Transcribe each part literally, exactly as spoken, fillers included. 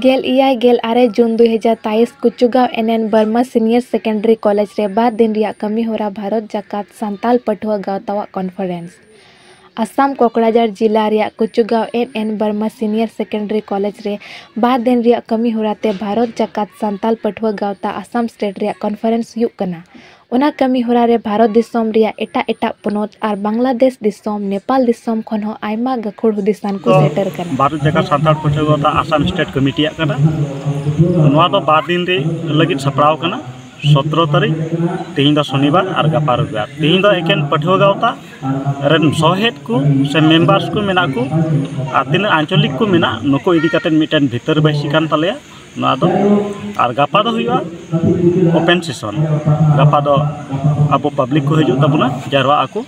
ᱜᱮᱞ ᱮᱭᱟᱭ ᱜᱮᱞ ᱟᱨᱮ ᱡᱩᱱ ᱫᱩ ᱦᱟᱡᱟᱨ ᱛᱮᱭᱤᱥ ᱠᱩᱪᱩᱜᱟᱸᱣ ᱮᱱ ᱮᱱ ᱵᱟᱨᱢᱟ ᱥᱤᱱᱤᱭᱟᱨ ᱥᱮᱠᱮᱱᱰᱟᱨᱤ ᱠᱚᱞᱮᱡᱽ ᱨᱮ ᱵᱟᱨ ᱫᱤᱱ ᱨᱮᱭᱟᱜ ᱠᱟᱹᱢᱤ ᱦᱚᱨᱟ ᱵᱷᱟᱨᱚᱛ ᱡᱟᱠᱟᱛ ᱥᱟᱱᱛᱟᱞ ᱯᱟᱹᱴᱷᱩᱣᱟᱹ ᱜᱟᱶᱛᱟᱣᱟᱜ ᱠᱚᱱᱯᱷᱟᱨᱮᱱᱥ᱾ ᱟᱥᱟᱢ ᱠᱚᱠᱲᱟᱡᱟᱲ ᱡᱤᱞᱟ ᱨᱮᱭᱟᱜ ᱠᱩᱪᱩᱜᱟᱸᱣ ᱮᱱ ᱮᱱ ᱵᱟᱨᱢᱟ ᱥᱤᱱᱤᱭᱟᱨ ᱥᱮᱠᱮᱱᱰᱟᱨᱤ ᱠᱚᱞᱮᱡᱽ ᱨᱮ ᱵᱟᱨ ᱫᱤᱱ ᱨᱮᱭᱟᱜ ᱠᱟᱹᱢᱤ ᱦᱚᱨᱟ ᱛᱮ ᱵᱷᱟᱨᱚᱛ ᱡᱟᱠᱟᱛ ᱥᱟᱱᱛᱟᱞ ᱯᱟᱹᱴᱷᱩᱣᱟᱹ ᱜᱟᱶᱛᱟ ᱟᱥᱟᱢ ᱥᱴᱮᱴ ᱨᱮᱭᱟᱜ ᱠᱚᱱᱯᱷᱟᱨᱮᱱᱥ ᱦᱩᱭᱩᱜ ᱠᱟᱱᱟ᱾ ᱚᱱᱟ ᱠᱟᱹᱢᱤ ᱦᱚᱨᱟ ᱨᱮ ᱵᱷᱟᱨᱚᱛ ᱫᱤᱥᱚᱢ ᱨᱮᱭᱟᱜ ᱮᱴᱟᱜ ᱮᱴᱟᱜ ᱯᱚᱱᱚᱛ ᱟᱨ ᱵᱟᱝᱞᱟᱫᱮᱥ ᱫᱤᱥᱚᱢ, ᱱᱮᱯᱟᱞ ᱫᱤᱥᱚᱢ ᱠᱷᱚᱱ ᱦᱚᱸ ᱟᱭᱢᱟ ᱜᱟᱹᱠᱷᱩᱲ ᱦᱩᱫᱤᱥᱟᱱ ᱠᱚ ᱫᱚ ᱥᱮᱴᱮᱨ ᱠᱟᱱᱟ᱾ ᱵᱷᱟᱨᱚᱛ ᱡᱟᱠᱟᱛ ᱥᱟᱱᱛᱟᱲ ᱯᱟᱹᱴᱷᱩᱣᱟᱹ ᱜᱟᱶᱛᱟ ᱟᱥᱟᱢ ᱥᱴᱮᱴ ᱠᱚᱢᱤᱴᱤᱭᱟᱜ ᱠᱟᱱᱟ᱾ ᱱᱚᱣᱟ ᱫᱚ ᱵᱟᱨ ᱫᱤᱱ ᱨᱮ ᱞᱟᱹᱜᱤᱫ ᱥᱟᱯᱲᱟᱣ ᱠᱟᱱᱟ᱾ ᱥᱚᱛᱨᱚ ᱛᱟᱹᱨᱤᱠᱷ, ᱛᱮᱦᱮᱧ ᱫᱚ ᱥᱚᱱᱤᱵᱟᱨ ᱟᱨ ᱜᱟᱯᱟ ᱨᱚᱵᱤᱵᱟᱨ᱾ ᱛᱮᱦᱮᱧ ᱫᱚ ᱮᱠᱮᱱ ᱯᱟᱹᱴᱷᱩᱣᱟᱹ ᱜᱟᱶᱛᱟ ᱨᱮᱱ ᱥᱚᱦᱮᱫ ᱠᱚ ᱥᱮ ᱢᱮᱢᱵᱟᱨᱥ ᱠᱚ ᱢᱮᱱᱟᱜ ᱠᱚ ᱟᱨ ᱛᱤᱱᱟᱹᱜ ᱟᱧᱪᱚᱞᱤᱠ ᱠᱚ ᱢᱮᱱᱟᱜ, ᱱᱩᱠᱩ ᱤᱫᱤ ᱠᱟᱛᱮ ᱢᱤᱫᱴᱮᱱ ᱵᱷᱤᱛᱟᱹᱨ ᱵᱟᱹᱭᱥᱤ ᱠᱟᱱ ᱛᱟᱞᱮᱭᱟ ᱱᱚᱣᱟ ᱫᱚ᱾ ᱟᱨ ᱜᱟᱯᱟ ᱫᱚ ᱦᱩᱭᱩᱜᱼᱟ ᱳᱯᱮᱱ ᱥᱮᱥᱚᱱ᱾ ᱜᱟᱯᱟ ᱫᱚ ᱟᱵᱚ ᱯᱟᱵᱽᱞᱤᱠ ᱠᱚ ᱦᱤᱡᱩᱜ ᱛᱟᱵᱚᱱᱟ, ᱡᱟᱨᱣᱟᱜ ᱟᱠᱚ᱾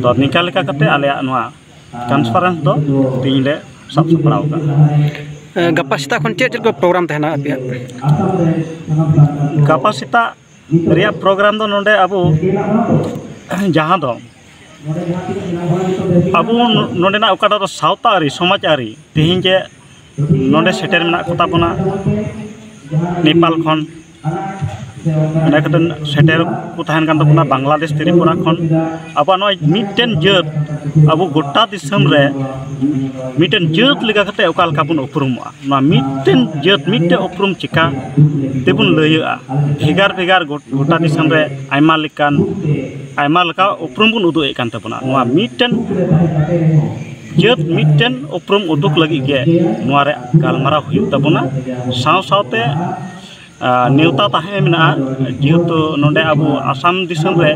ᱛᱚ, ᱱᱤᱝᱠᱟ ᱞᱮᱠᱟ ᱠᱟᱛᱮ ᱟᱞᱮᱭᱟᱜ ᱱᱚᱣᱟ ᱠᱚᱱᱯᱷᱟᱨᱮᱱᱥ ᱫᱚ ᱛᱮᱦᱮᱧ ᱞᱮ ᱥᱟᱵ ᱥᱟᱯᱲᱟᱣ ᱟᱠᱟᱫᱼᱟ᱾ ᱮ, ᱜᱟᱯᱟ ᱥᱮᱛᱟᱜ ᱠᱷᱚᱱ ᱪᱮᱫ ᱪᱮᱫ ᱠᱚ ᱯᱨᱳᱜᱨᱟᱢ ᱛᱟᱦᱮᱱᱟ ᱟᱯᱮᱭᱟᱜ? ᱜᱟᱯᱟ ᱥᱮᱛᱟᱜ ᱨᱮᱭᱟᱜ ᱯᱨᱳᱜᱨᱟᱢ ᱫᱚ ᱱᱚᱰᱮ ᱟᱵᱚ ᱡᱟᱦᱟᱸ ᱫᱚ ᱟᱵᱚ ᱱᱚᱰᱮᱱᱟᱜ ᱚᱠᱟᱴᱟᱜ ᱫᱚ ᱥᱟᱶᱛᱟ ᱟᱹᱨᱤ, ᱥᱚᱢᱟᱡᱽ ᱟᱹᱨᱤ, ᱛᱮᱦᱮᱧ ᱡᱮ ᱱᱚᱰᱮ ᱥᱮᱴᱮᱨ ᱢᱮᱱᱟᱜ ᱠᱚ ᱛᱟᱵᱚᱱᱟ ᱱᱮᱯᱟᱞ ᱠᱷᱚᱱ, ᱤᱱᱟᱹ ᱠᱟᱛᱮ ᱥᱮᱴᱮᱨ ᱠᱚ ᱛᱟᱦᱮᱱ ᱠᱟᱱ ᱛᱟᱵᱚᱱᱟ ᱵᱟᱝᱞᱟᱫᱮᱥ, ᱛᱨᱤᱯᱩᱨᱟ ᱠᱷᱚᱱ᱾ ᱟᱵᱚᱣᱟᱜ ᱱᱚᱜᱼᱚᱭ ᱢᱤᱫᱴᱮᱱ ᱡᱟᱹᱛ, ᱟᱵᱚ ᱜᱚᱴᱟ ᱫᱤᱥᱚᱢ ᱨᱮ ᱢᱤᱫᱴᱮᱱ ᱡᱟᱹᱛ ᱞᱮᱠᱟ ᱠᱟᱛᱮ ᱚᱠᱟ ᱞᱮᱠᱟ ᱵᱚᱱ ᱩᱯᱨᱩᱢᱚᱜᱼᱟ, ᱱᱚᱣᱟ ᱢᱤᱫᱴᱮᱱ ᱡᱟᱹᱛ, ᱢᱤᱫᱴᱮᱱ ᱩᱯᱨᱩᱢ ᱪᱤᱠᱟ ᱛᱮᱵᱚᱱ ᱞᱟᱹᱭᱟᱹᱜᱼᱟ? ᱵᱷᱮᱜᱟᱨ ᱵᱷᱮᱜᱟᱨ ᱜᱚᱴ-, ᱜᱚᱴᱟ ᱫᱤᱥᱚᱢ ᱨᱮ ᱟᱭᱢᱟ ᱞᱮᱠᱟᱱ, ᱟᱭᱢᱟ ᱞᱮᱠᱟ ᱩᱯᱨᱩᱢ ᱵᱚᱱ ᱩᱫᱩᱜ ᱮᱫ ᱠᱟᱱ ᱛᱟᱵᱚᱱᱟ᱾ ᱱᱚᱣᱟ ᱢᱤᱫᱴᱮᱱ ᱡᱟᱹᱛ, ᱢᱤᱫᱴᱮᱱ ᱩᱯᱨᱩᱢ ᱩᱫᱩᱜ ᱞᱟᱹᱜᱤᱫ ᱜᱮ ᱱᱚᱣᱟ ᱨᱮ ᱜᱟᱞᱢᱟᱨᱟᱣ ᱦᱩᱭᱩᱜ ᱛᱟᱵᱚᱱᱟ᱾ ᱥᱟᱶ ᱥᱟᱶᱛᱮ ᱟᱨ ᱱᱮᱣᱛᱟ ᱛᱟᱦᱮᱸ ᱢᱮᱱᱟᱜᱼᱟ, ᱡᱮᱦᱮᱛᱩ ᱱᱚᱰᱮ ᱟᱵᱚ ᱟᱥᱟᱢ ᱫᱤᱥᱚᱢ ᱨᱮ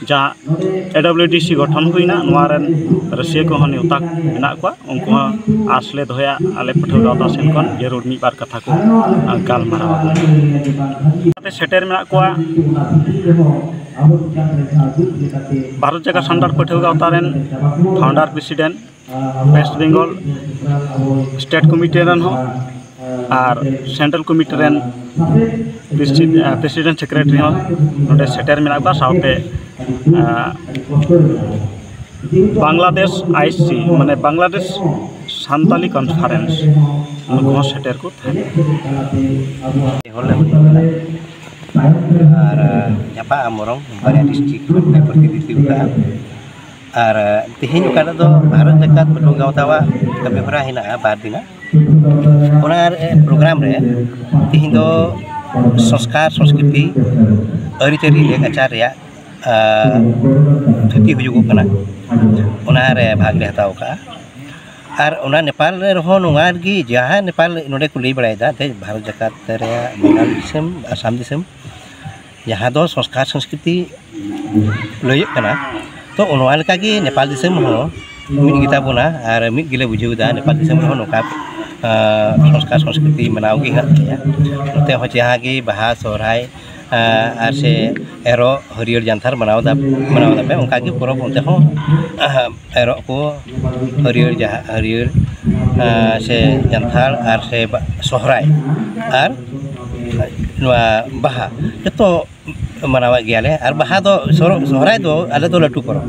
ᱡᱟᱦᱟᱸ ᱮ ᱰᱟᱵᱽᱞᱤᱭᱩ ᱰᱤ ᱥᱤ ᱜᱚᱴᱷᱚᱱ ᱦᱩᱭᱱᱟ, ᱱᱚᱣᱟ ᱨᱮᱱ ᱨᱟᱹᱥᱤᱭᱟᱹ ᱠᱚᱦᱚᱸ ᱱᱮᱣᱛᱟ ᱢᱮᱱᱟᱜ ᱠᱚᱣᱟ, ᱩᱱᱠᱩ ᱦᱚᱸ ᱟᱸᱥ ᱞᱮ ᱫᱚᱦᱚᱭᱟ ᱟᱞᱮ ᱯᱟᱹᱴᱷᱩᱣᱟᱹ ᱜᱟᱶᱛᱟ ᱥᱮᱱ ᱠᱷᱚᱱ ᱡᱟᱹᱨᱩᱲ ᱢᱤᱫ ᱵᱟᱨ ᱠᱟᱛᱷᱟ ᱠᱚ, ᱟᱨ, ᱜᱟᱞᱢᱟᱨᱟᱣ ᱟᱵᱚᱱ᱾ ᱥᱮᱴᱮᱨ ᱢᱮᱱᱟᱜ ᱠᱚᱣᱟ ᱵᱷᱟᱨᱚᱛ ᱡᱟᱠᱟᱛ ᱥᱟᱱᱛᱟᱲ ᱯᱟᱹᱴᱷᱩᱣᱟᱹ ᱜᱟᱶᱛᱟ ᱨᱮᱱ founder president, West Bengal state committee ᱨᱮᱱ ᱦᱚᱸ ᱟᱨ ᱥᱮᱱᱴᱨᱟᱞ ᱠᱚᱢᱤᱴᱤ ᱨᱮᱱ ᱯᱨᱮᱥᱤ-, ᱯᱨᱮᱥᱤᱰᱮᱱᱴ ᱥᱮᱠᱨᱮᱴᱟᱨᱤ ᱦᱚᱸ ᱱᱚᱰᱮ ᱥᱮᱴᱮᱨ ᱢᱮᱱᱟᱜ ᱠᱚᱣᱟ, ᱥᱟᱶᱛᱮ, ᱟᱸ, ᱵᱟᱝᱞᱟᱫᱮᱥ ᱟᱭ ᱮᱥ ᱥᱤ, ᱢᱟᱱᱮ ᱵᱟᱝᱞᱟᱫᱮᱥ ᱥᱟᱱᱛᱟᱞᱤ ᱠᱚᱱᱯᱷᱟᱨᱮᱱᱥ, ᱜᱚᱲᱚ ᱥᱮᱴᱮᱨ ᱠᱚ ᱛᱟᱦᱮᱱᱟ᱾ ᱦᱚᱲ ᱞᱮ ᱦᱩᱭᱩᱜ ᱠᱟᱱᱟ᱾ ᱟᱨ ᱡᱟᱯᱟᱜ ᱟᱢ ᱵᱚᱨᱚᱝ ᱵᱟᱨᱭᱟ ᱰᱤᱥᱴᱨᱤᱠᱴ ᱠᱷᱚᱱ ᱞᱮ ᱯᱨᱚᱛᱤᱱᱤᱫᱷᱤᱛᱣ ᱠᱟᱜᱼᱟ᱾ ᱟᱨ ᱛᱮᱦᱮᱧ ᱚᱠᱟᱴᱟᱜ ᱫᱚ ᱵᱷᱟᱨᱚᱛ ᱡᱟᱠᱟᱛ ᱯᱟᱹᱴᱷᱩᱣᱟᱹ ᱜᱟᱶᱛᱟᱣᱟᱜ ᱠᱟᱹᱢᱤ ᱦᱚᱨᱟ ᱦᱮᱱᱟᱜᱼᱟ ᱵᱟᱨ ᱫᱤᱱᱟᱜ, ᱚᱱᱟ ᱨᱮ ᱯᱨᱳᱜᱨᱟᱢ ᱨᱮ ᱛᱮᱦᱮᱧ ᱫᱚ ᱥᱚᱝᱥᱠᱟᱨ ᱥᱚᱝᱥᱠᱨᱤᱛᱤ ᱟᱹᱨᱤᱪᱟᱹᱞᱤ ᱞᱮᱠᱪᱟᱨ ᱨᱮᱭᱟᱜ ᱟᱨ ᱛᱷᱩᱛᱤ ᱦᱩᱭᱩᱜᱚᱜ ᱠᱟᱱᱟ, ᱚᱱᱟᱨᱮ ᱵᱷᱟᱜᱽ ᱞᱮ ᱦᱟᱛᱟᱣ ᱠᱟᱜᱼᱟ᱾ ᱟᱨ ᱚᱱᱟ ᱱᱮᱯᱟᱞ ᱨᱮ ᱨᱮᱦᱚᱸ ᱱᱚᱣᱟ ᱜᱮ ᱡᱟᱦᱟᱸ ᱱᱮᱯᱟᱞ ᱱᱚᱰᱮ ᱠᱚ ᱞᱟᱹᱭ ᱵᱟᱲᱟᱭᱮᱫᱟ ᱮᱱᱛᱮᱫ ᱵᱷᱟᱨᱚᱛ ᱡᱟᱠᱟᱛ ᱨᱮᱭᱟᱜ ᱵᱮᱝᱜᱟᱞ ᱫᱤᱥᱚᱢ, ᱟᱥᱟᱢ ᱫᱤᱥᱚᱢ, ᱡᱟᱦᱟᱸ ᱫᱚ ᱥᱚᱝᱥᱠᱟᱨ ᱥᱚᱝᱥᱠᱨᱤᱛᱤ ᱞᱟᱹᱭᱟᱹᱜ ᱠᱟᱱᱟ, ᱛᱚ ᱚᱱᱟ ᱞᱮᱠᱟᱜᱮ ᱱᱮᱯᱟᱞ ᱫᱤᱥᱚᱢ ᱦᱚᱸ ᱢᱤᱫ ᱜᱮᱛᱟ ᱵᱚᱱᱟ ᱟᱨ ᱢᱤᱫ ᱜᱮᱞᱮ ᱵᱩᱡᱷᱟᱹᱣ ᱮᱫᱟ᱾ ᱱᱮᱯᱟᱞ ᱫᱤᱥᱚᱢ ᱨᱮᱦᱚᱸ ᱱᱚᱝᱠᱟ ᱟᱸ, ᱥᱚᱝᱥᱠᱟᱨ ᱥᱚᱝᱥᱠᱨᱤᱛᱤ ᱢᱟᱱᱟᱣ ᱜᱮ ᱦᱮᱱᱟᱜ ᱛᱟᱞᱮᱭᱟ᱾ ᱱᱚᱛᱮ ᱦᱚᱸ ᱡᱟᱦᱟᱸ ᱜᱮ ᱵᱟᱦᱟ ᱥᱚᱦᱨᱟᱭ ᱟᱨ ᱥᱮ ᱮᱨᱚᱜ ᱦᱟᱹᱨᱭᱟᱹᱲ ᱡᱟᱱᱛᱷᱟᱲ ᱢᱟᱱᱟᱣ ᱫᱟ ᱢᱟᱱᱟᱣ ᱫᱟᱯᱮ, ᱚᱱᱠᱟᱜᱮ ᱯᱚᱨᱚᱵᱽ ᱚᱱᱛᱮ ᱦᱚᱸ ᱮᱨᱚᱜ ᱠᱚ ᱦᱟᱹᱨᱭᱟᱹᱲ ᱡᱟᱦᱟᱸ ᱦᱟᱹᱨᱭᱟᱹᱲ ᱥᱮ ᱡᱟᱱᱛᱷᱟᱲ ᱟᱨ ᱥᱮ ᱥᱚᱦᱨᱟᱭ ᱟᱨ ᱱᱚᱣᱟ ᱵᱟᱦᱟ ᱡᱚᱛᱚ ᱢᱟᱱᱟᱣᱮᱫ ᱜᱮᱭᱟᱞᱮ᱾ ᱟᱨ ᱵᱟᱦᱟ ᱫᱚ ᱥᱚᱦᱨᱟᱭ ᱫᱚ ᱟᱞᱮ ᱫᱚ ᱞᱟᱹᱴᱩ ᱯᱚᱨᱚᱵᱽ,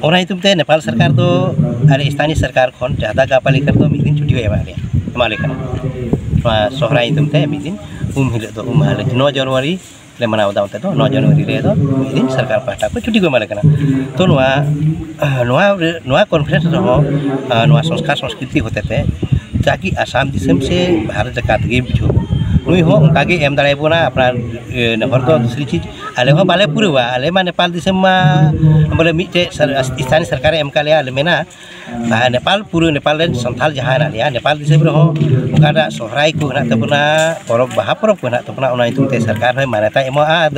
ᱚᱱᱟ ᱧᱩᱛᱩᱢ ᱛᱮ ᱱᱮᱯᱟᱞ ᱥᱚᱨᱠᱟᱨ ᱫᱚ ᱟᱞᱮ ᱥᱛᱷᱟᱱᱤᱭ ᱥᱚᱨᱠᱟᱨ ᱠᱷᱚᱱ ᱡᱟᱦᱟᱸ ᱫᱟᱜᱟ ᱯᱟᱞᱤᱠᱟ ᱨᱮᱫᱚ ᱢᱤᱫ ᱫᱤᱱ ᱪᱷᱩᱴᱤ ᱠᱚ ᱮᱢᱟ ᱞᱮᱭᱟ, ᱮᱢᱟ ᱞᱮ ᱠᱟᱱᱟ᱾ ᱱᱚᱣᱟ ᱥᱚᱦᱨᱟᱭ ᱧᱩᱛᱩᱢ ᱛᱮ ᱢᱤᱫ ᱫᱤᱱ ᱩᱢ ᱦᱤᱞᱳᱜ ᱫᱚ ᱩᱢ ᱢᱟᱦᱟ ᱦᱤᱞᱳᱜ ᱱᱚ ᱡᱟᱱᱩᱣᱟᱨᱤ ᱞᱮ ᱢᱟᱱᱟᱣ ᱮᱫᱟ᱾ ᱚᱱᱛᱮ ᱫᱚ ᱱᱚ ᱡᱟᱱᱩᱣᱟᱨᱤ ᱨᱮ ᱫᱚ ᱢᱤᱫ ᱫᱤᱱ ᱥᱚᱨᱠᱟᱨ ᱯᱟᱦᱴᱟ ᱠᱷᱚᱱ ᱪᱷᱩᱴᱤ ᱠᱚ ᱮᱢᱟ ᱞᱮ ᱠᱟᱱᱟ᱾ ᱛᱚ ᱱᱚᱣᱟ ᱱᱚᱣᱟ ᱠᱚᱱᱯᱷᱟᱨᱮᱱᱥ ᱨᱮᱦᱚᱸ ᱱᱚᱣᱟ ᱥᱚᱝᱥᱠᱟᱨ ᱥᱚᱝᱥᱠᱨᱤᱛᱤ ᱦᱚᱛᱮᱛᱮ ᱡᱟᱜᱮ ᱟᱥᱟᱢ ᱫᱤᱥᱚᱢ ᱥᱮ ᱵᱷᱟᱨᱚᱛ ᱡᱟᱠᱟᱛ ᱜᱮ ᱵᱩᱡᱷᱟᱹᱣ, ᱱᱩᱭ ᱦᱚᱸ ᱚᱱᱠᱟ ᱜᱮ ᱮᱢ ᱫᱟᱲᱮᱭᱟᱵᱚᱱᱟ᱾ ᱟᱯᱱᱟᱨ ᱱᱮᱦᱚᱨ ᱫᱚ ᱫᱩᱥᱨᱤ ᱪᱤᱡᱽ ᱟᱞᱮ ᱦᱚᱸ ᱵᱟᱞᱮ ᱯᱩᱨᱟᱹᱣᱟ᱾ ᱟᱞᱮ ᱢᱟ ᱱᱮᱯᱟᱞ ᱫᱤᱥᱚᱢ ᱢᱟ ᱵᱚᱞᱮ ᱢᱤᱫᱴᱮᱡ ᱥᱛᱷᱟᱱᱤᱭ ᱥᱚᱨᱠᱟᱨᱮ ᱮᱢ ᱠᱟᱜ ᱞᱮᱭᱟ, ᱟᱞᱮ ᱢᱮᱱᱟ ᱟᱨ ᱱᱮᱯᱟᱞ ᱯᱩᱨᱟᱹ ᱱᱮᱯᱟᱞ ᱨᱮᱱ ᱥᱟᱱᱛᱟᱲ ᱡᱟᱦᱟᱸ ᱦᱮᱱᱟᱜ ᱞᱮᱭᱟ, ᱱᱮᱯᱟᱞ ᱫᱤᱥᱚᱢ ᱨᱮᱦᱚᱸ ᱚᱠᱟᱴᱟᱜ ᱥᱚᱦᱨᱟᱭ ᱠᱚ ᱦᱮᱱᱟᱜ ᱛᱟᱵᱚᱱᱟ, ᱯᱚᱨᱚᱵᱽ ᱵᱟᱦᱟ ᱯᱚᱨᱚᱵᱽ ᱠᱚ ᱦᱮᱱᱟᱜ ᱛᱟᱵᱚᱱᱟ, ᱚᱱᱟ ᱧᱩᱛᱩᱢ ᱛᱮ ᱥᱚᱨᱠᱟᱨ ᱦᱚᱸᱭ ᱢᱟᱱᱚᱛᱟᱭ ᱮᱢᱚᱜᱼᱟ᱾ ᱟᱨ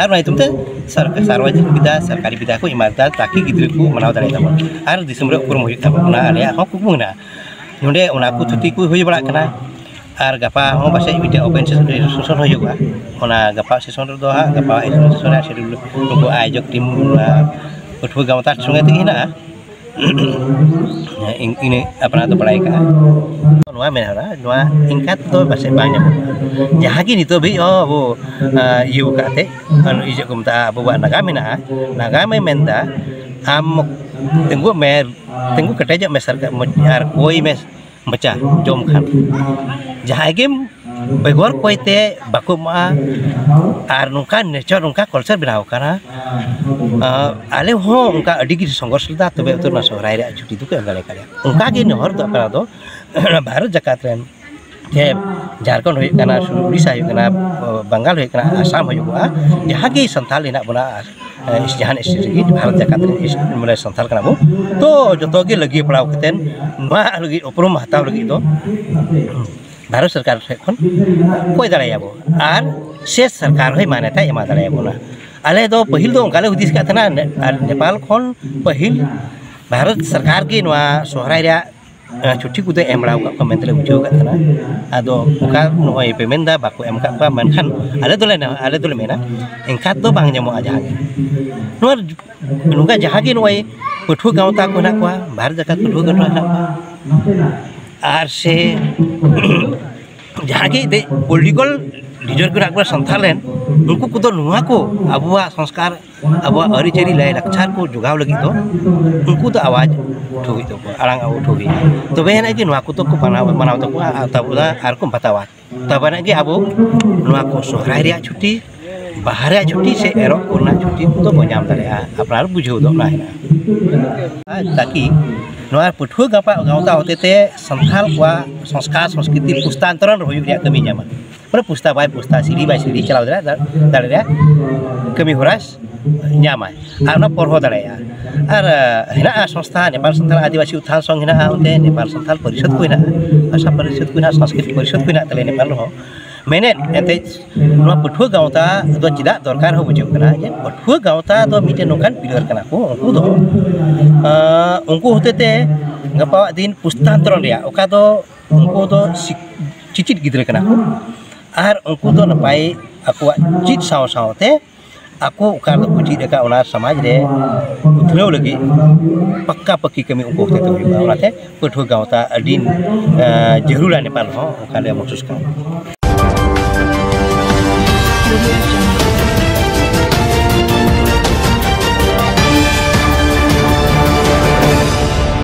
ᱟᱨ ᱚᱱᱟ ᱧᱩᱛᱩᱢ ᱛᱮ ᱥᱟᱨᱠᱟᱨᱤ ᱵᱤᱫᱽᱫᱟ, ᱥᱚᱨᱠᱟᱨᱤ ᱵᱤᱫᱽᱫᱟ ᱠᱚ ᱮᱢᱟ ᱫᱟ, ᱛᱟᱠᱤ ᱜᱤᱫᱽᱨᱟᱹ ᱠᱚ ᱢᱟᱱᱟᱣ ᱫᱟᱲᱮᱭᱟᱜ ᱛᱟᱵᱚᱱ ᱟᱨ ᱫᱤᱥᱚᱢ ᱨᱮ ᱩᱯᱨᱩᱢ ᱦᱩᱭᱩᱜ ᱛᱟᱵᱚᱱ, ᱚᱱᱟ ᱟᱞᱮᱭᱟᱜ ᱦᱚᱸ ᱠᱩᱠᱢᱩ ᱢᱮᱱᱟᱜᱼᱟ᱾ ᱱᱚᱰᱮ ᱚᱱᱟ ᱠᱚ ᱛᱷᱩᱛᱤ ᱠᱚ ᱦᱩᱭ ᱵᱟᱲᱟᱜ ᱠᱟᱱᱟ᱾ ᱟᱨ ᱜᱟᱯᱟ ᱦᱚᱸ ᱯᱟᱥᱮᱡ ᱢᱤᱫᱴᱮᱱ ᱳᱯᱮᱱ ᱥᱮᱥᱚᱱ ᱦᱩᱭᱩᱜᱼᱟ᱾ ᱚᱱᱟ ᱜᱟᱯᱟ ᱥᱮᱥᱚᱱ ᱨᱮᱫᱚ ᱦᱟᱸᱜ ᱜᱟᱯᱟ ᱥᱮᱥᱚᱱ ᱨᱮ ᱱᱩᱠᱩ ᱟᱭᱳᱡᱚᱠ ᱴᱤᱢ ᱯᱟᱹᱴᱷᱩᱣᱟᱹ ᱜᱟᱶᱛᱟ ᱥᱚᱸᱜᱮ ᱛᱮᱜᱮ ᱦᱮᱱᱟᱜᱼᱟ᱾ ᱤᱱᱟᱹ ᱟᱯᱱᱟᱨ ᱫᱚ ᱵᱟᱲᱟᱭ ᱠᱟᱜᱼᱟ᱾ ᱱᱚᱣᱟ ᱢᱮᱱ ᱦᱚᱨᱟ ᱱᱚᱣᱟ ᱤᱱᱠᱟ ᱛᱮᱫᱚ ᱯᱟᱥᱮᱡ ᱵᱟᱝ ᱧᱟᱢᱚᱜᱼᱟ᱾ ᱡᱟᱦᱟᱸ ᱜᱮ ᱱᱤᱛᱚᱜ ᱦᱟᱹᱵᱤᱡ ᱦᱚᱸ ᱟᱵᱚ ᱤᱭᱟᱹ ᱠᱟᱛᱮ ᱤᱭᱟᱹ ᱠᱚ ᱢᱮᱛᱟᱜᱼᱟ, ᱟᱵᱚᱣᱟᱜ ᱱᱟᱜᱟᱢ ᱢᱮᱱᱟᱜᱼᱟ᱾ ᱱᱟᱜᱟᱢᱮ ᱢᱮᱱᱫᱟ ᱟᱢ ᱛᱤᱸᱜᱩᱜ ᱢᱮ, ᱛᱤᱸᱜᱩ ᱠᱮᱴᱮᱡᱚᱜ ᱢᱮ ᱥᱚᱨᱠᱟᱨ ᱟᱨ ᱠᱚᱭ ᱢᱮ ᱵᱟᱪᱟ ᱡᱚᱢ ᱠᱷᱟᱱ, ᱡᱟᱦᱟᱸᱭ ᱜᱮ ᱵᱮᱜᱚᱨ ᱠᱚᱭ ᱛᱮ ᱵᱟᱠᱚ ᱮᱢᱚᱜᱼᱟ᱾ ᱟᱨ ᱱᱚᱝᱠᱟ ᱱᱮᱪᱟᱨ, ᱱᱚᱝᱠᱟ ᱠᱟᱞᱪᱟᱨ ᱵᱮᱱᱟᱣ ᱟᱠᱟᱱᱟ᱾ ᱟᱸ, ᱟᱞᱮ ᱦᱚᱸ ᱚᱱᱠᱟ ᱟᱹᱰᱤ ᱜᱮ ᱥᱚᱝᱜᱷᱚᱨᱥ ᱞᱮᱫᱟ, ᱛᱚᱵᱮ ᱩᱛᱟᱹᱨ ᱚᱱᱟ ᱥᱚᱦᱨᱟᱭ ᱨᱮᱭᱟᱜ ᱪᱷᱩᱴᱤ ᱫᱚᱠᱚ ᱮᱢ ᱫᱟᱲᱮ ᱠᱟᱞᱮᱭᱟ᱾ ᱚᱱᱠᱟ ᱜᱮ ᱱᱮᱦᱚᱨ ᱫᱚ ᱟᱯᱱᱟᱨ ᱫᱚ ᱵᱷᱟᱨᱚᱛ ᱡᱟᱠᱟᱛ ᱨᱮᱱ, ᱪᱮ ᱡᱷᱟᱲᱠᱷᱚᱸᱰ ᱦᱩᱭᱩᱜ ᱠᱟᱱᱟ, ᱩᱲᱤᱥᱥᱟ ᱦᱩᱭᱩᱜ ᱠᱟᱱᱟ, ᱵᱟᱝᱜᱟᱞ ᱦᱩᱭᱩᱜ ᱠᱟᱱᱟ, ᱟᱥᱟᱢ ᱦᱩᱭᱩᱜᱼᱟ, ᱡᱟᱦᱟᱸ ᱜᱮ ᱥᱟᱱᱛᱟᱲ ᱦᱮᱱᱟᱜ ᱵᱚᱱᱟ, ᱟᱨ ᱡᱟᱦᱟᱱ state ᱨᱮᱜᱮ ᱵᱷᱟᱨᱚᱛ ᱡᱟᱠᱟᱛ ᱨᱮᱱ ᱢᱟᱱᱮ ᱥᱟᱱᱛᱟᱲ ᱠᱟᱱᱟ ᱵᱚᱱ, ᱛᱚ ᱡᱚᱛᱚ ᱜᱮ ᱞᱟᱹᱜᱤᱫ ᱯᱟᱲᱟᱣ ᱠᱟᱛᱮᱫ ᱱᱚᱣᱟ ᱞᱟᱹᱜᱤᱫ ᱩᱯᱨᱩᱢ ᱦᱟᱛᱟᱣ ᱞᱟᱹᱜᱤᱫ ᱫᱚ ᱵᱷᱟᱨᱚᱛ ᱥᱚᱨᱠᱟᱨ ᱴᱷᱮᱱ ᱠᱷᱚᱱ ᱠᱚᱭ ᱫᱟᱲᱮᱭᱟᱵᱚᱱ ᱟᱨ ᱥᱮ ᱥᱚᱨᱠᱟᱨ ᱦᱚᱸᱭ ᱢᱟᱱᱭᱚᱛᱟᱭ ᱮᱢᱟ ᱫᱟᱲᱮᱭᱟᱵᱚᱱᱟ᱾ ᱟᱞᱮ ᱫᱚ ᱯᱟᱹᱦᱤᱞ ᱫᱚ ᱚᱱᱠᱟ ᱞᱮ ᱦᱩᱫᱤᱥ ᱠᱟᱜ ᱛᱟᱦᱮᱱᱟ, ᱱᱮ-, ᱟᱨ ᱱᱮᱯᱟᱞ ᱠᱷᱚᱱ ᱯᱟᱹᱦᱤᱞ ᱵᱷᱟᱨᱚᱛ ᱥᱚᱨᱠᱟᱨ ᱜᱮ ᱱᱚᱣᱟ ᱥᱚᱦᱨᱟᱭ ᱨᱮᱭᱟᱜ, ᱮ, ᱪᱷᱩᱴᱤ ᱠᱚᱫᱚᱭ ᱮᱢ ᱵᱟᱲᱟ ᱟᱠᱟᱫ ᱠᱚᱣᱟ ᱢᱮᱱᱛᱮ ᱞᱮ ᱵᱩᱡᱷᱟᱹᱣ ᱟᱠᱟᱫ ᱛᱟᱦᱮᱱᱟ᱾ ᱟᱫᱚ ᱚᱱᱠᱟ ᱱᱚᱜᱼᱚᱭ ᱯᱮ ᱢᱮᱱ ᱮᱫᱟ ᱵᱟᱠᱚ ᱮᱢ ᱟᱠᱟᱫ ᱠᱚᱣᱟ, ᱢᱮᱱᱠᱷᱟᱱ ᱟᱞᱮ ᱫᱚᱞᱮ ᱱᱮ-, ᱟᱞᱮ ᱫᱚᱞᱮ ᱢᱮᱱᱟ ᱮᱱᱠᱷᱟᱱ ᱫᱚ ᱵᱟᱝ ᱧᱟᱢᱚᱜᱼᱟ ᱡᱟᱦᱟᱸ ᱜᱮ᱾ ᱱᱚᱣᱟ ᱱᱚᱝᱠᱟ ᱡᱟᱦᱟᱸ ᱜᱮ ᱱᱚᱜᱼᱚᱭ ᱯᱟᱹᱴᱷᱩᱣᱟᱹ ᱜᱟᱶᱛᱟ ᱠᱚ ᱦᱮᱱᱟᱜ ᱠᱚᱣᱟ, ᱵᱷᱟᱨᱚᱛ ᱡᱟᱠᱟᱛ ᱯᱟᱹᱴᱷᱩᱣᱟᱹ ᱜᱟᱶᱛᱟ ᱦᱮᱱᱟᱜ ᱠᱚᱣᱟ, ᱟᱨ ᱥᱮ ᱡᱟᱦᱟᱸ ᱜᱮ ᱮᱱᱛᱮᱫ political leader ᱠᱚ ᱦᱮᱱᱟᱜ ᱠᱚᱣᱟ ᱥᱟᱱᱛᱟᱲ ᱨᱮᱱ, ᱩᱱᱠᱩ ᱠᱚᱫᱚ ᱱᱚᱣᱟ ᱠᱚ ᱟᱵᱚᱣᱟᱜ ᱥᱚᱝᱥᱠᱟᱨ, ᱟᱵᱚᱣᱟᱜ ᱟᱹᱨᱤᱪᱟᱹᱞᱤ, ᱞᱟᱭᱼᱞᱟᱠᱪᱟᱨ ᱠᱚ ᱡᱚᱜᱟᱣ ᱞᱟᱹᱜᱤᱫ ᱫᱚ ᱩᱱᱠᱩ ᱫᱚ ᱟᱣᱟᱡᱽ ᱩᱴᱷᱟᱹᱣ ᱦᱩᱭᱩᱜ ᱛᱟᱠᱚᱣᱟ, ᱟᱲᱟᱝ ᱩᱴᱷᱟᱹᱣ ᱦᱩᱭᱩᱜᱼᱟ᱾ ᱛᱚᱵᱮ ᱟᱱᱟᱜ ᱜᱮ ᱱᱚᱣᱟ ᱠᱚᱫᱚ ᱠᱚ ᱢᱟᱱᱟᱣ, ᱢᱟᱱᱟᱣ ᱛᱟᱠᱚᱣᱟ ᱟᱨ ᱛᱟᱵᱚᱱᱟ ᱟᱨ ᱠᱚ ᱵᱟᱛᱟᱣᱟ᱾ ᱛᱚᱵᱮ ᱟᱱᱟᱜ ᱜᱮ ᱟᱵᱚ ᱱᱚᱣᱟ ᱠᱚ ᱥᱚᱦᱨᱟᱭ ᱨᱮᱭᱟᱜ ᱪᱷᱩᱴᱤ, ᱵᱟᱦᱟ ᱨᱮᱭᱟᱜ ᱪᱷᱩᱴᱤ ᱥᱮ ᱮᱨᱚᱜ ᱠᱚᱨᱮᱱᱟᱜ ᱪᱷᱩᱴᱤ ᱠᱚᱫᱚ ᱵᱚ ᱧᱟᱢ ᱫᱟᱲᱮᱭᱟᱜᱼᱟ, ᱟᱯᱱᱟᱨ ᱵᱩᱡᱷᱟᱹᱣ ᱫᱚ ᱚᱱᱟ ᱦᱮᱱᱟᱜᱼᱟ᱾ ᱟᱨ ᱛᱟᱠᱤ ᱱᱚᱣᱟ ᱯᱟᱹᱴᱷᱩᱣᱟᱹ ᱜᱟᱯᱟ ᱜᱟᱶᱛᱟ ᱦᱚᱛᱮ ᱛᱮ ᱥᱟᱱᱛᱟᱲ ᱠᱚᱣᱟᱜ ᱥᱚᱝᱥᱠᱟᱨ ᱥᱚᱝᱥᱠᱨᱤᱛᱤ ᱯᱩᱥᱛᱟᱱᱛᱚᱨᱚᱱ ᱦᱩᱭᱩᱜ ᱨᱮᱭᱟᱜ ᱠᱟᱹᱢᱤ ᱧᱟᱢᱟ᱾ ᱢᱟᱱᱮ ᱯᱩᱥᱛᱟ ᱵᱟᱭ ᱯᱩᱥᱛᱟ, ᱥᱤᱲᱤ ᱵᱟᱭ ᱥᱤᱲᱤ ᱪᱟᱞᱟᱣ ᱫᱟᱲᱮᱭᱟᱜ, ᱫᱟᱲᱮ ᱨᱮᱭᱟᱜ ᱠᱟᱹᱢᱤ ᱦᱚᱨᱟ ᱧᱟᱢᱟᱭ᱾ ᱟᱨ ᱚᱱᱟ ᱯᱚᱨᱦᱚᱸ ᱫᱟᱲᱮᱭᱟᱜᱼᱟ᱾ ᱟᱨ, ᱟᱸ, ᱦᱮᱱᱟᱜᱼᱟ ᱥᱚᱝᱥᱛᱷᱟ, ᱱᱮᱯᱟᱞ ᱥᱟᱱᱛᱟᱲ ᱟᱹᱫᱤᱵᱟᱹᱥᱤ ᱩᱛᱛᱷᱟᱱ ᱥᱚᱝᱜᱷ ᱦᱮᱱᱟᱜᱼᱟ, ᱚᱱᱛᱮ ᱱᱮᱯᱟᱞ ᱥᱟᱱᱛᱟᱲ ᱯᱚᱨᱤᱥᱚᱫᱽ ᱠᱚ ᱦᱮᱱᱟᱜᱼᱟ, ᱵᱷᱟᱥᱟ ᱯᱚᱨᱤᱥᱚᱫᱽ ᱠᱚ ᱦᱮᱱᱟᱜᱼᱟ, ᱥᱚᱝᱥᱠᱨᱤᱛ ᱯᱚᱨᱤᱥᱚᱫᱽ ᱠᱚ ᱦᱮᱱᱟᱜ ᱛᱟᱞᱮᱭᱟ ᱱᱮᱯᱟᱞ ᱨᱮᱦᱚᱸ᱾ ᱢᱮᱱᱮᱫ ᱮᱱᱛᱮᱫ ᱱᱚᱣᱟ ᱯᱟᱹᱴᱷᱩᱣᱟᱹ ᱜᱟᱶᱛᱟ ᱫᱚ ᱪᱮᱫᱟᱜ ᱫᱚᱨᱠᱟᱨ ᱦᱚᱸ ᱵᱩᱡᱷᱟᱹᱜ ᱠᱟᱱᱟ ᱡᱮ ᱯᱟᱹᱴᱷᱩᱣᱟᱹ ᱜᱟᱶᱛᱟ ᱫᱚ ᱢᱤᱫᱴᱮᱱ ᱱᱚᱝᱠᱟᱱ pillar ᱠᱟᱱᱟ ᱠᱚ, ᱩᱱᱠᱩ ᱫᱚ, ᱟᱸ, ᱩᱱᱠᱩ ᱦᱚᱛᱮ ᱛᱮ ᱜᱟᱯᱟᱣᱟᱜ ᱫᱤᱱ ᱯᱩᱥᱛᱟᱱᱛᱚᱨᱚᱱ ᱨᱮᱭᱟᱜ ᱚᱠᱟ ᱫᱚ ᱩᱱᱠᱩ ᱫᱚ ᱥᱤᱠ-, ᱪᱤᱪᱤᱫ ᱜᱤᱫᱽᱨᱟᱹ ᱠᱟᱱᱟ ᱠᱚ᱾ ᱟᱨ ᱩᱱᱠᱩ ᱫᱚ ᱱᱟᱯᱟᱭ ᱟᱠᱚᱣᱟᱜ ᱪᱮᱫ ᱥᱟᱶ ᱥᱟᱶᱛᱮ ᱟᱠᱚ ᱚᱠᱟ ᱨᱮᱫᱚ ᱠᱚ ᱪᱮᱫ ᱟᱠᱟᱫ ᱚᱱᱟ ᱥᱚᱢᱟᱡᱽ ᱨᱮ ᱩᱛᱱᱟᱹᱣ ᱞᱟᱹᱜᱤᱫ ᱯᱟᱠᱠᱟ ᱯᱟᱹᱠᱤ ᱠᱟᱹᱢᱤ ᱩᱱᱠᱩ ᱦᱚᱛᱮ ᱛᱮ ᱦᱩᱭᱩᱜᱼᱟ᱾ ᱚᱱᱟᱛᱮ ᱯᱟᱹᱴᱷᱩᱣᱟᱹ ᱜᱟᱶᱛᱟ ᱟᱹᱰᱤ, ᱮᱸ, ᱡᱟᱹᱨᱩᱲᱟ ᱱᱮᱯᱟᱞ ᱨᱮᱦᱚᱸ, ᱚᱱᱠᱟ ᱞᱮ ᱢᱚᱦᱥᱩᱥ ᱠᱟᱜᱼᱟ᱾